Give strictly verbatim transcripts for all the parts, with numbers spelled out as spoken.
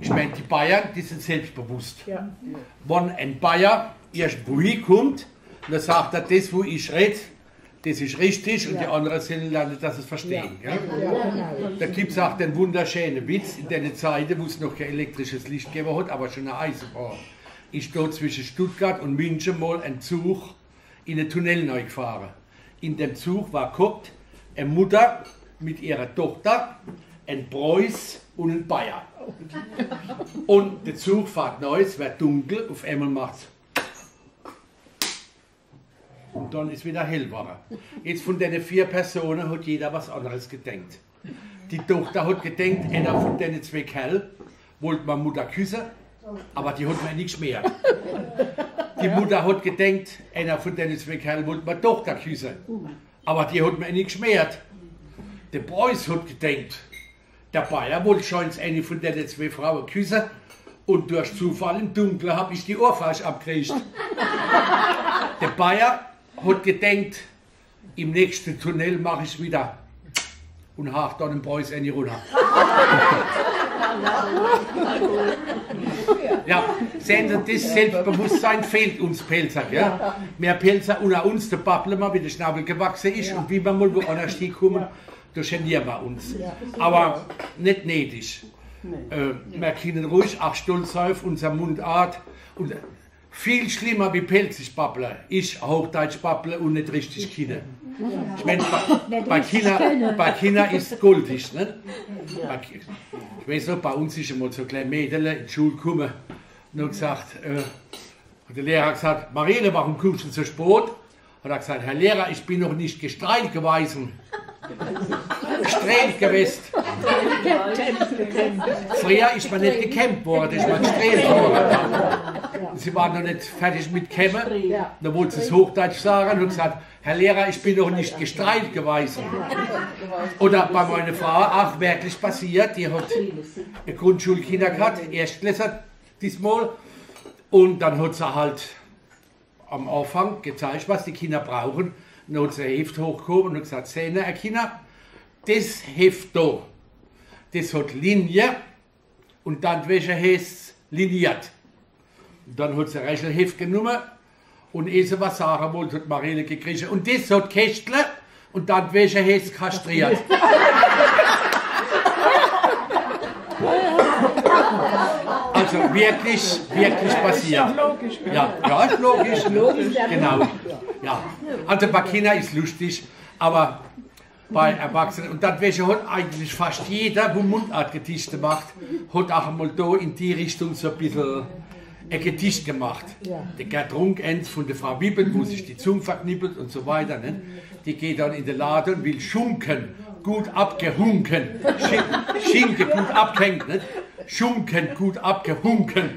Ich mein, die Bayern, die sin selbstbewusst. Ja. Wann en Bayer irgendwo hinkommt, dann sagt er, das, wo ich red, das is richtig und die anderen sollen lernen, dass sie es verstehen. Gell? Da gibt's auch den wunderschönen Witz, in der Zeit, wo es noch kein elektrisches Licht gegeben hat, aber schon eine Eisenbahn, ist dort zwischen Stuttgart und München mal ein Zug in den Tunnel reingefahren. In dem Zug war gehockt eine Mutter mit ihrer Tochter, ein Preuß und ein Bayer. Und der Zug fährt rein, es wird dunkel, auf einmal macht's. Und dann ist wieder hell geworden. Jetzt von den vier Personen hat jeder was anderes gedenkt. Die Tochter hat gedenkt, einer von den zwei Kerl wollte mal Mutter küssen, aber die hat mir nicht geschmiert. Die Mutter hat gedenkt, einer von den zwei Kerl wollte mal Tochter küssen, aber die hat mir nicht geschmiert. Der Preuß hat gedenkt, der Bayer wollte scheinbar eine von den zwei Frauen küssen und durch Zufall im Dunkeln hab ich die Ohrfeige abgekriegt. Der Bayer hat gedenkt, im nächsten Tunnel mach ich wieder und hach dann dem Preuß eine runter. Ja, sehen Sie, das Selbstbewusstsein fehlt uns Pälzer. Gell? Mehr Pälzer unter uns, da babble mer, wie der Schnabel gewachsen ist und wie mer mal woanders hinkommen, da genieren mer uns. Aber nicht nötig. Äh, mer können ruhig auch stolz sein auf unsere Mundart. Und viel schlimmer wie Pälzisch babble ist Hochdeutsch babble und nicht richtig kenne. Ich mein, bei, bei Kinner, bei Kinner ist goldig, ne? Bei Ki-, ich weiß noch, bei uns ist einmal so ein kleines Mädel in die Schule gekommen und hat gesagt, äh, und der Lehrer hat gesagt: „Mariele, warum kommst du so spät?“ Hat er gesagt: „Herr Lehrer, ich bin noch nicht gestrahlt gewesen.“ Gestrahlt gewesen. Früher ist man nicht gekämmt worden, ist man gestrahlt worden. Sie waren noch nicht fertig mit Kämmen. Da wollte sie es Hochdeutsch sagen und gesagt: „Herr Lehrer, ich bin noch nicht gestrahlt gewesen.“ Oder bei meiner Frau auch wirklich passiert, die hat Grundschulkinder gehabt, Erstklässler diesmal. Und dann hat sie halt am Anfang gezeigt, was die Kinder brauchen. Dann hat sie ein Heft hochgehoben und hat gesagt: „Sehen Sie, Herr Kinder, das Heft da, das hat Linie und dann welche heißt's liniert.“ Und dann hat sie ein Rechelheft genommen und ehe sie was sagen wollte, hat Mariele gekriegt: „Und das hat Kästle und dann welche heißt kastriert.“ Also wirklich, wirklich passiert. Ist doch logisch, gell? Ja, ja, ist logisch. Logisch, ja. Genau. Ja. Also bei Kindern ist lustig, aber bei Erwachsenen, und deswegen hat eigentlich fast jeder, wo Mundartgedichte macht, hat auch einmal da in die Richtung so ein bisschen ein Gedicht gemacht. Ja. Der Gerd Runck, eins von der Frau Wibbelt, wo sich die Zunge verknippelt und so weiter, ne? Die geht dann in den Laden und will Schunken, gut abgehunken. Sch-, Schinken, gut abgehängt, ne? Schunken, gut abgehunken.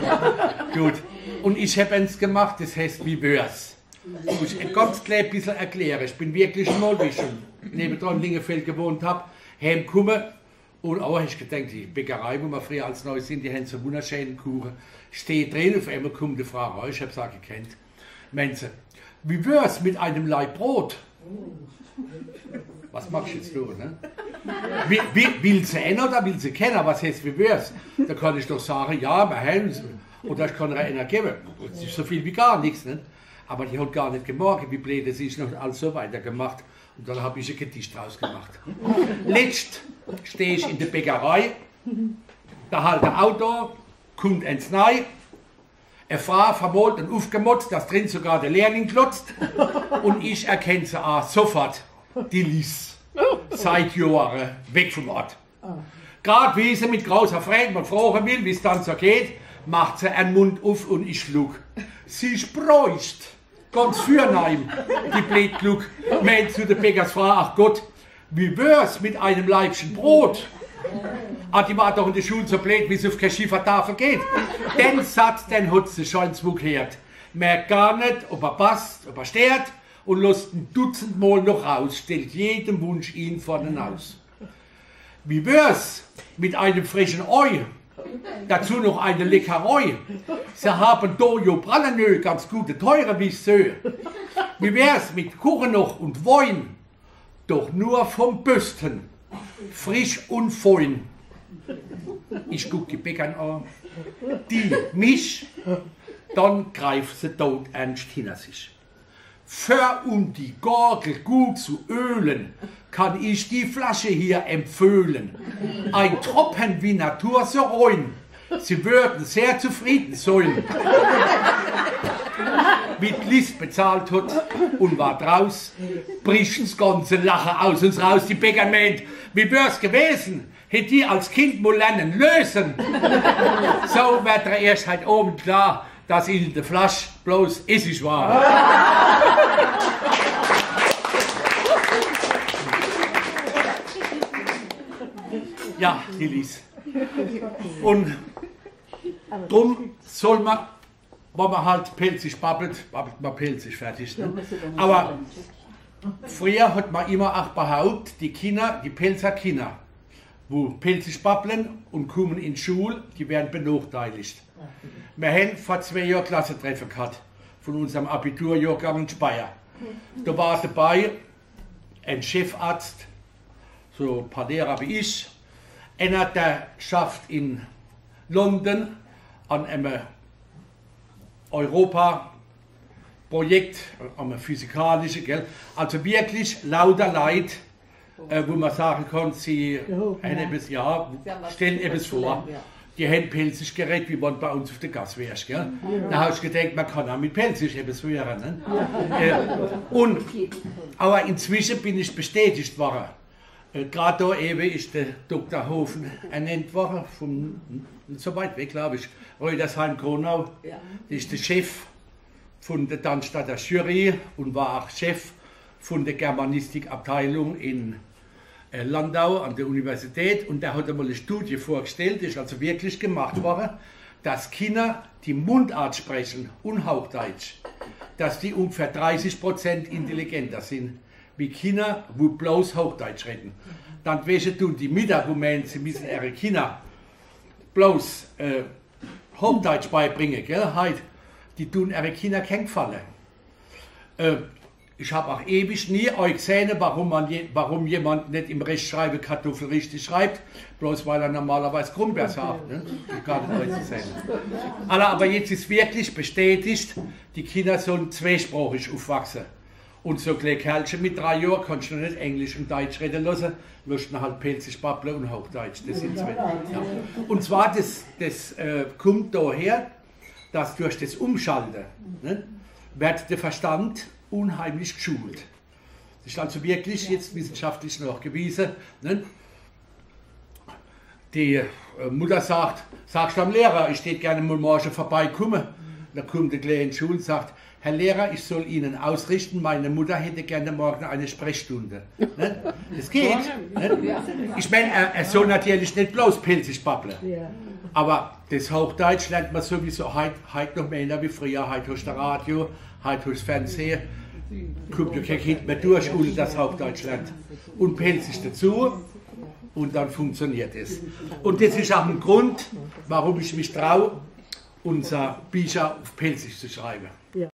Ja. Gut. Und ich hab eins gemacht, das heißt Wie wär's? Muss ich ganz klein bisschen erklären. Ich bin wirklich mal, wie ich schon nebendran in Lingefeld gewohnt hab, heimgekommen. Und auch ich gedenkt, die Bäckerei, wo wir früher als neu sind, die haben so wunderschöne Kuchen. Steht drin, auf einmal kommt die Frau raus, ich hab sie gekannt. Meint sie: „Wie wär's mit einem Laib Brot?“ Was machst du jetzt da, ne? Wie, wie, will sie einer oder will sie keiner? Was heißt, wie wär's? Da kann ich doch sagen, ja, wir haben's. Oder ich kann ihr einer geben. Das ist so viel wie gar nichts, ne? Aber die hat gar nicht gemerkt, wie blöd sie ist, und alles so weitergemacht. Und dann hab ich ein Gedicht draus gemacht. Letzt steh ich in der Bäckerei, da halt der Auto, kommt eins nei, eine Frau, vermalt und aufgemotzt, dass drin sogar der Lehrling glotzt. Und ich erkenn sie auch sofort, die Lies. Seit Jahren weg vom Ort. Grad wie sie mit großer Freude mal fragen will, wie's dann so geht, macht sie einen Mund auf und ich schluck. Sie spreicht ganz vornehm, die blöd Gluck, meint zu der Bäckersfrau: „Ach Gott, wie wär's mit einem Laibchen Brot?“ Ah, die war doch in der Schule so blöd, wie sie auf keine Schiefertafel geht. Den Satz, den hat sie schon zwo gehört. Merkt gar nicht, ob er passt, ob er stört, und lässt ihn dutzendmal noch raus, stellt jeden Wunsch ihn vorne aus. Wie wär's mit einem frischen Ei? Dazu noch eine Leckerei. Sie haben da ja Prallenöl, ganz gute, teure, wie ich sehe. Wie wär's mit Kuchen noch und Wein? Doch nur vom Besten, frisch und fein. Ich guck die Bäckern an, die mich, dann greift se dodernst hinner sich. För um die Gorgel gut zu ölen, kann ich die Flasche hier empföhlen. Ein Tropfen wie Natur so rein. Sie würden sehr zufrieden sein. Wie die Lies bezahlt hat und war draus, bricht das ganze Lache aus uns raus. Die Bäcker meint, wie wär's gewesen, hätt die als Kind mol lernen lösen. So werd er erst heit Owend klar, dass in de Flasch bloß Essig war. Ja, die Lies. Und drum soll man, wenn man halt pälzisch babbelt, babbelt man pälzisch, fertig. Ne? Aber früher hat man immer auch behaupt, die Kinder, die Pälzer Kinder, wo pälzisch babble und kommen in die Schul, die werden benachteiligt. Wir haben vor zwei Jahren Klassentreffe gehabt von unserem Abiturjahrgang in Speyer. Da war dabei ein Chefarzt, so ein paar Lehrer wie ich, einer, der schafft in London an einem Europa-Projekt, an einem physikalischen, gell? Also wirklich lauter Leute, äh, wo man sagen kann, sie haben etwas, ja, stellen etwas vor. Die haben Pälzisch geredet, wie wenn bei uns auf der Gasse wärst, gell? Da hab ich gedacht, man kann auch mit Pälzisch etwas hören, ne? Äh, und, aber inzwischen bin ich bestätigt worden. Äh, grad da eben ist der Doktor Hofen ernannt worden, vom, nicht so weit weg, glaube ich, Rüdesheim-Gronau. Das ist der Chef von der Dannstadter Jury und war auch Chef von der Germanistikabteilung in, äh, Landau an der Universität. Und der hat einmal eine Studie vorgestellt, die ist also wirklich gemacht worden, dass Kinder, die Mundart sprechen und Hochdeutsch, dass die ungefähr dreißig Prozent intelligenter sind wie Kinder, wo bloß Hochdeutsch reden. Dann wesche tun die Mütter, wo meinen, sie müssen ihre Kinder bloß, äh, Hochdeutsch beibringen, gell, heit, die tun ihre Kinder kein Gefallen. Äh, ich hab auch ewig nie euch gesehen, warum, man je, warum jemand nicht im Rechtschreiben Kartoffel richtig schreibt, bloß weil er normalerweise Grumbeer sagt. Ne? Gar nicht euch zu sehen. Aber, aber jetzt ist wirklich bestätigt, die Kinder sollen zweisprachig aufwachsen. Und so kleine Kerlche mit drei Jahren kannst du noch nicht Englisch und Deutsch reden lassen, wirst du halt Pälzisch babble und Hochdeutsch. Das sind zwei. Ja. Und zwar, das, das äh, kommt daher, dass durch das Umschalten, ne, wird der Verstand unheimlich geschult. Das ist also wirklich jetzt wissenschaftlich nachgewiesen. Ne? Die äh, Mutter sagt, sagst du am Lehrer, ich tät gerne mal morgen vorbeikommen. Da kommt der Kleine in die Schule und sagt, Herr Lehrer, ich soll Ihnen ausrichten, meine Mutter hätte gerne morgen eine Sprechstunde. Ne? Das geht. Ne? Ich meine, er, er soll natürlich nicht bloß Pälzisch babbeln. Ja. Aber das Hochdeutsch lernt man sowieso heit, heit noch mehr wie früher. Heit hast du Radio, heit hast Fernsehen. Kommt ja kein Kind mehr durch, ohne dass Hochdeutsch lernt. Und Pälzisch dazu. Und dann funktioniert es. Und das ist auch ein Grund, warum ich mich traue, unser Bücher auf Pälzisch zu schreiben. Ja.